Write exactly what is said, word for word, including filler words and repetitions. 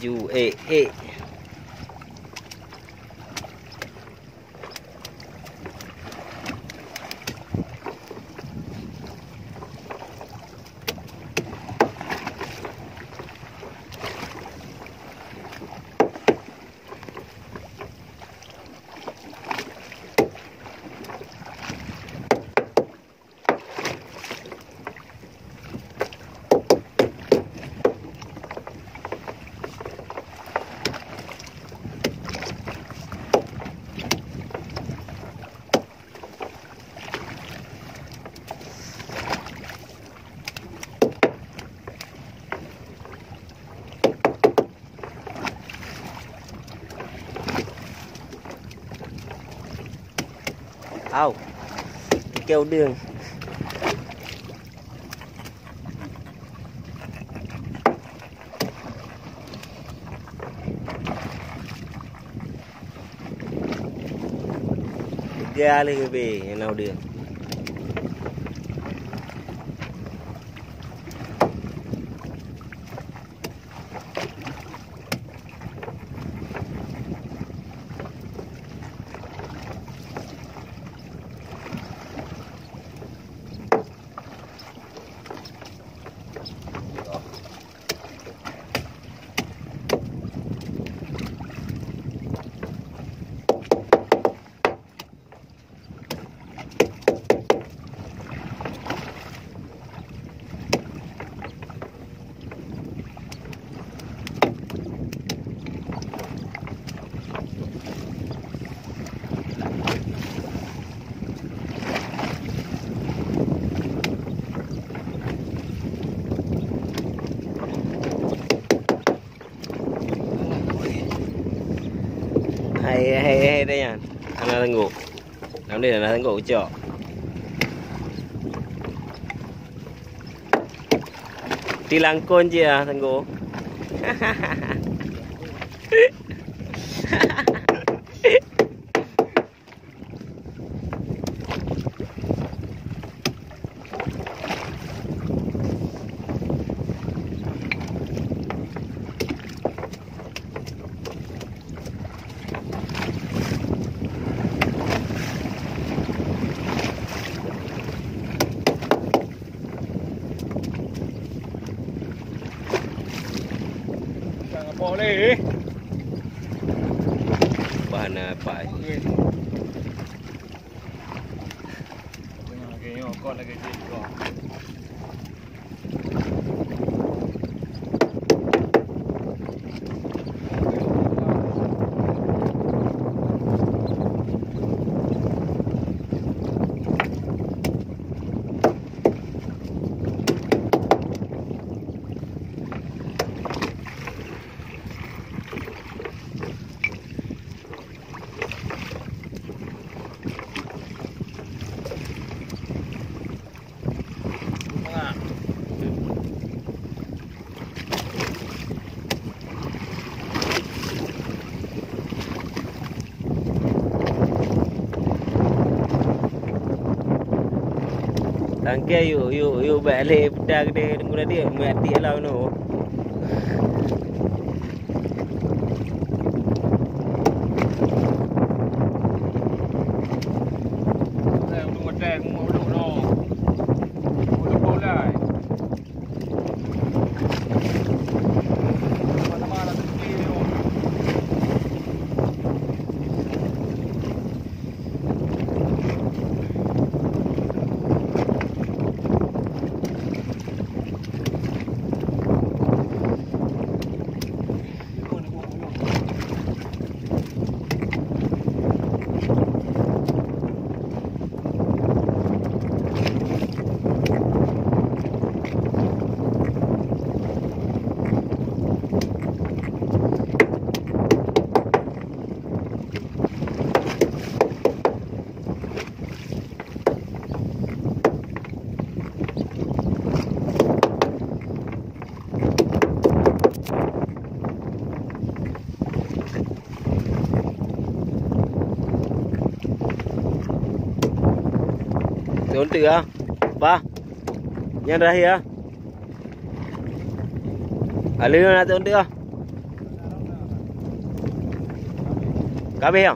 Yu, eh, eh. Au. Ikan udeueng. Tiga lé geubi nyang na udeueng. Hai, hai, hai, dah nyan. Hana teunggok. Alhamdulillah, hana teunggok, ucok. Tilangkon je ah, teunggok. Bah na pai. Tangke yuk, yuk, yuk bak lé peuta gede tunggu tadi, meuati alam tu. Teuntèe ah. Bah. Nyan terakhir ah. Alèh na teuntèe ah. Ka habéh, ya?